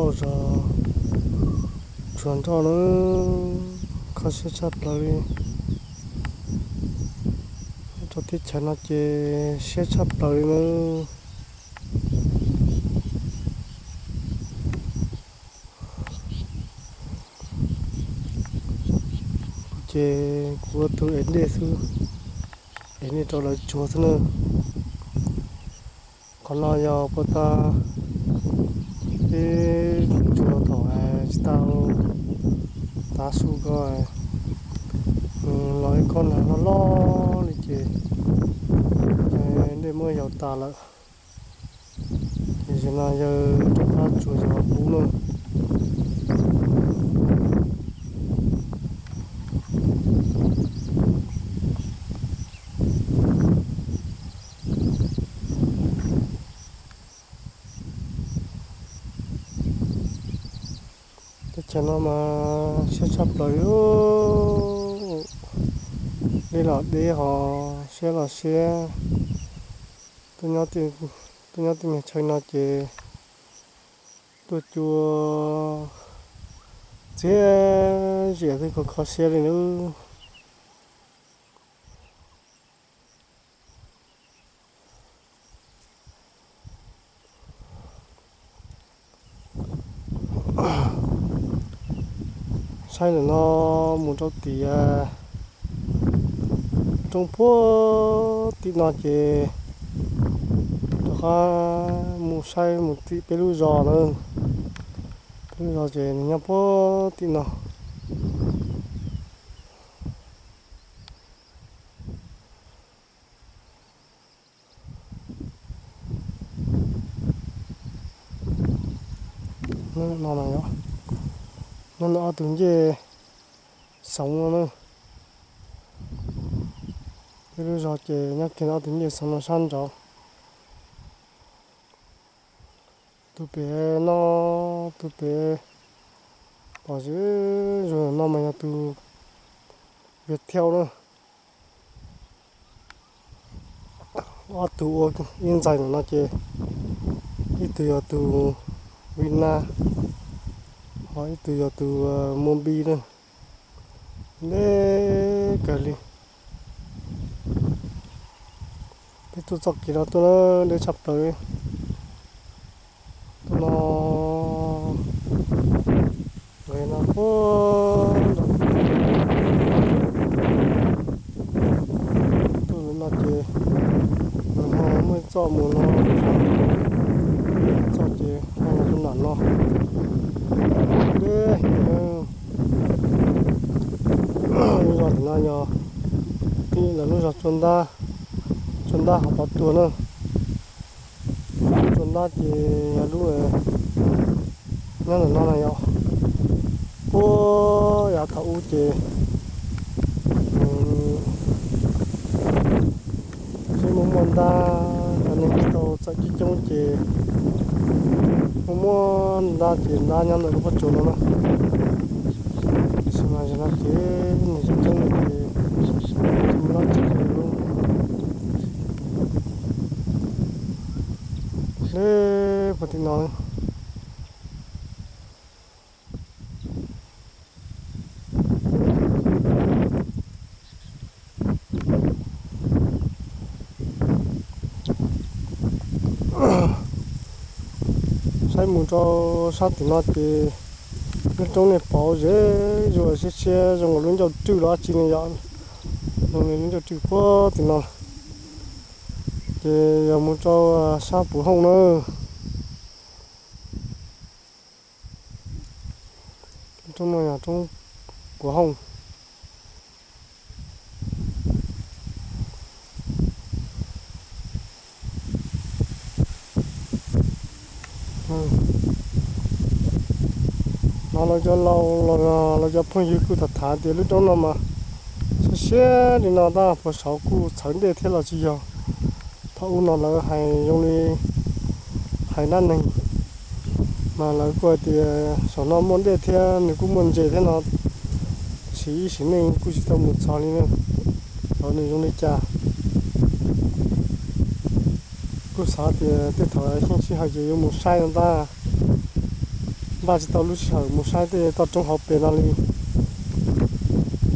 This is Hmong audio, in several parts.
Zos Tsuas Nroj na, kho siab tshaj plaws li. Rau teb chaws no ces siab tshaj plaws li na. Kuv ces kuv ua tus ev dej xwb, ev dej rau lawv tsuag xwb na. Qhov no yog puag ta peb tsuag thaum tsis tau tav su ko, nws los ib kob nag loj loj li ces dej muab yaus tas lawm. Ces no yawg rov qab tsuag yog qub na. Teb chaws no mas siab tshaj plaws li. Deb los deb ho siab los siab. Tuaj nyob tej niag chaw no ces tuaj cua txias ziam twb kho kho siab li nawb. Saib ntawm no mus rau tim roob puag tim no ces rov qab mus saib mus tim peb lub zos na. Peb lub zos ces nws nyob puag tim no. Nyob no, nyob ntawm ob tug ncej xoov no na. Peb lub zos ces nyob kiag ntawm ob tug ncej xoov no sab nraud. Tus pem no, tus pem pom zem zuag no mas yog tus Viettel na. Ob tug ua ib ntxaig ntawm no ces ib tug yog tus Việt Nam, ho ib tug yog tus Mobi na. Deb kawg li. Peb tuaj txoj kev no tuaj na, deb tshaj plaws li. Tuaj no, nqes no puag nram, tuaj no ces nws ho muaj txoj mus no, txoj ces ho los rau nram no. Deb heev. Lub zos tim no yog lawv lub zos Tsua Ntab, Tsua Ntab hauv Pov Tuag na. Tsua Ntab ces yog lub nyob ntawm no na yog puag yav thaum ub ces tsis muaj muaj ntab, cov neeg tsis tau txawm coob coob ces muaj muaj ntab ces ntab nyob ntawm lub pob tsuas no na. Tiam sis mas zaum no ces neeg coob coob ces tsis muaj dab tsi li. Deb puag tim no. Saib mus rau sab tim no ces lub roob nej pom zem zuag siab siab zoo nkaus lub ncauj rwj los dab tsi ne yom. Zoo li lub ncauj rwj puag tim no. Ces yog mus rau sab Puv Hooj na. Roob no yog roob Puv Hooj. No lawv cov laus los lawv cov phooj ywg kuj tham tham tias lub roob no mas siab siab li no tab puas saud kuj txhawv dej thiab los tsis yog. Thaum ub no lawv hais zoo li hais dab neeg, mas lawv kuj hais tias saum no muaj dej thiab nws kuj muaj ntses thiab no, tiam sis ib sim neej kuj tsis tau mus txog li na. Xyov nws zoo li cas. Kuj xav tias tej thaum xyeej sij hawm ces yuav mus saib no ntag. Npaj tsis tau lub sij hawm mus saib tej toj roob hauv pes no li.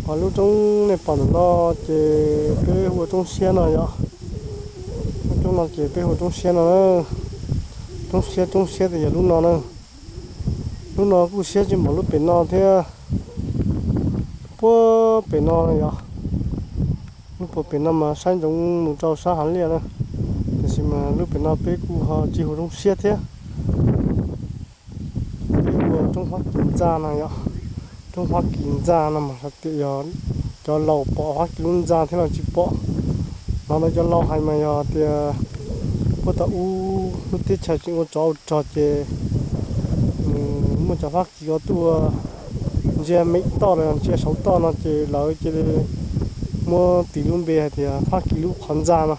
Ho lub roob nej pom ntawm no ces peb hu ua Roob Siab no yom. Lub roob no ces peb hu Roob Siab no na. Roob Siab, Roob Siab tias yog lub no na. Lub no kuj siab tsis npaum lub pem no thiab. Puag pem no yom. Lub puag pem no mas saib ntsoov mus rau sab Hav Liaj na. Tiam sis mas lub pem no peb kuj ho tsis hu Roob Siab thiab. Peb hu ua Roob Fab Kis Ntxa no yom. Roob Fab Kis Ntxa no mas hais tias yog cov laus pom Fab Kis lub ntxa thiab los tsis pom. Hnov ntawd cov laus hais mas yog tias puag ta ub lub teb chaws tseem ua tsov ua rog ces nws muaj cov Fab Kis ko tuaj ntsia meem toj los ntsia saum toj no ces lawv cia li muab tis lub npe hais tias Fab Kis lub qhov ntxa no.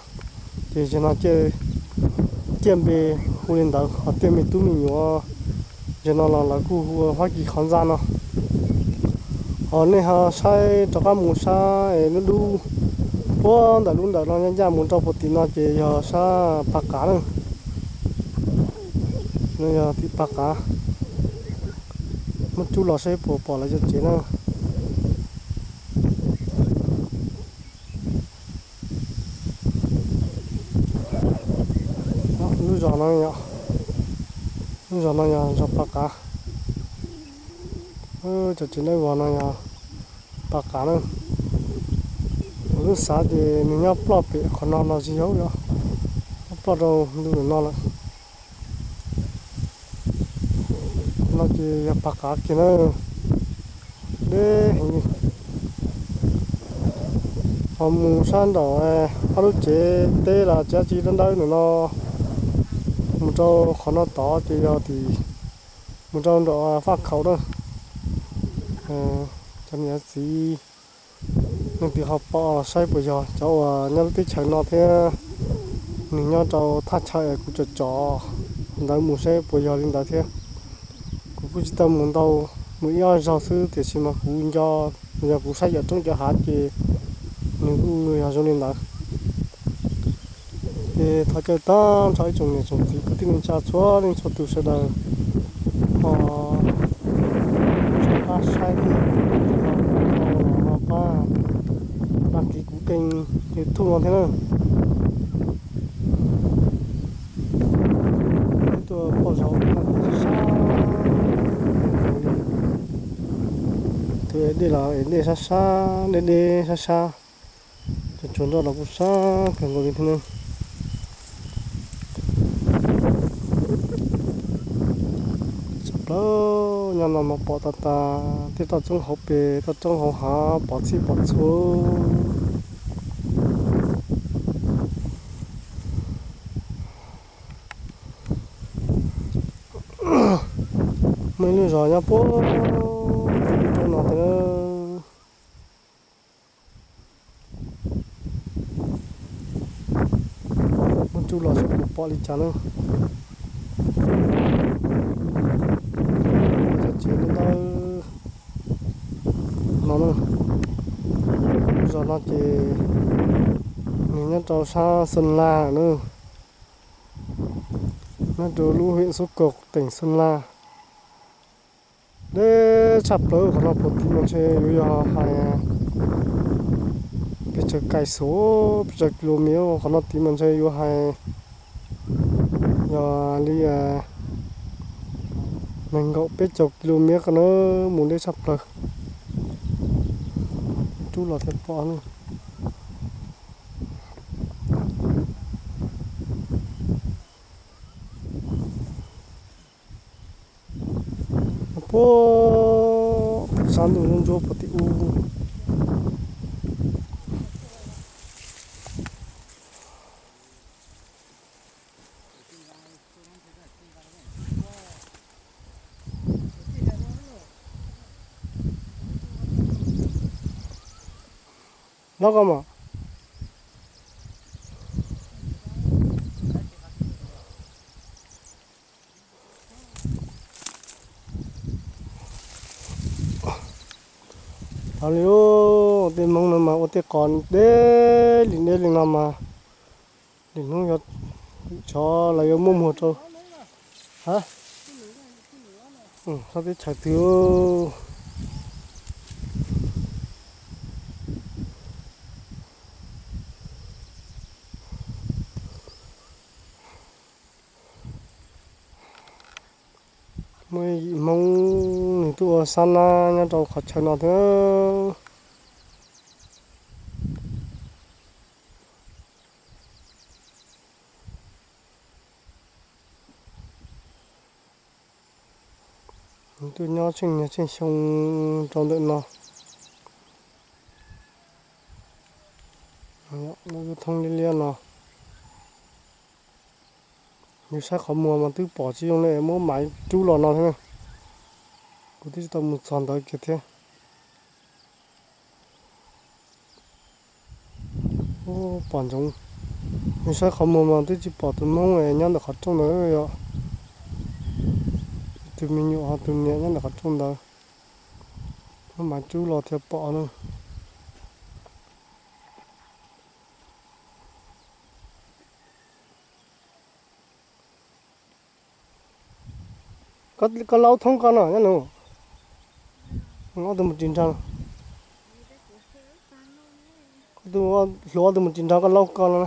Ces zaum no ciaj npe hu li ntawd, ho tej me tub me nyuam zaum no los lawv kuj hu ua Fab Kis qhov ntxa no. Ho nej ho saib rov qab mus sab es lub dub puag ntawm lub ntawm no ncaj ncaj mus rau puag tim no ces yog sab Pag Qav na. No yog tim Pag Qav. Muab rub los saib puas pom lawv cov tsev na. Lub zos no yog, lub zos no yog zos Pag Qav. Cov tsev dawb vog no yog Pag Qav na. Lub xav ces nws nyob ploj pem qhov no no tsis yog, nyob ploj rau ntu no lawm. No ces yog Pag Qav kiag na. Deb heev li. Ho mus sab nraum ob lub tsev teb los tsev dab tsi dawb dawb ntawm no, mus rau qhov no tod ces yog tim, mus rau nraum Faj Khaum na. Cov niam txiv leej twg ho pom saib puas yog cov uas nyob lub teb chaws no thiab nws nyob rau thaj chaw es kuv tsom tsom ntawd mus saib puas yog li ntawd thiab. Kuv kuj tsis tau mus ntau, mus ib ob zaug xwb tiam sis mas kuv nco, yog kuv saib cov roob cov hav ces nws kuj yog zoo li ntawd. Ces thov caw tag nrho ib tsoom niam tsoom txiv kwv tij neej tsa txhua leej txhua tus sawv daws ho rov qab saib thiab, ho pab đăng ký kuv kênh YouTube no thiab na. Peb tuaj pauj zos no sab sab, tus es dej los es dej sab sab, deb deb sab sab, cov tsuas nroj los kuj sab kawg nkaus li thiab ne. Tshaj plaws nyob no mas pom tas tas tej toj roob hauv pes, toj roob hauv hav pom txhij pom txhua. Muaj ib lub zos nyob puag roob no thiab. Muab rub los saib puas pom li cas na. Cov tsev ntawd no na, lub zos no ces nws nyob rau sab Sơn La na, nyob rau lub huyện Sốp Cộp, tỉnh Sơn La. Deb tshaj plaws, qhov no puag tim mas ntshe yuav yog hais pes tsawg kais xus, pes tsawg kis lus mev, qhov no tim mas ntshe yuav hais yog li nees nkaum peb caug kis lus mev ko na, mus deb tshaj plaws. Rub los thiaj pom na. Puag sab ntuj ntsuab ntsuab puag tim ub. Nyob koj mas. Hauv li ub, tej Hmoob no mas ua tej qos deb li deb li no mas, lwm hnub yog tshov los yuav muaj muag rau. Ha? Sab teb chaws twg muaj yim Hmoob nws tuaj ua sab nab nyob rau qhov chaw no thiab. Tuaj nyob tsheej niaj tsheej xyoo rau ntawm no. Lub thoob liab liab no, yus saib qhov muag mas twb pom tsis zoo li, muab maiv rub los no thiab. Kuv twb tsis tau mus txog ntawd kiag thiab. Pom ntsoov, yus saib qhov muag mas twb tsis pom tus Hmoob nyob ntawm qhov rooj ntawd yom. Tus me nyuam ho tus niam nyob ntawm qhov rooj ntawd, muab maiv rub los thiaj pom na. Koj laub thoob koj no nyob nws, ob tug mus ris nrag, hluas ob tug mus ris nrag koj laub koj no.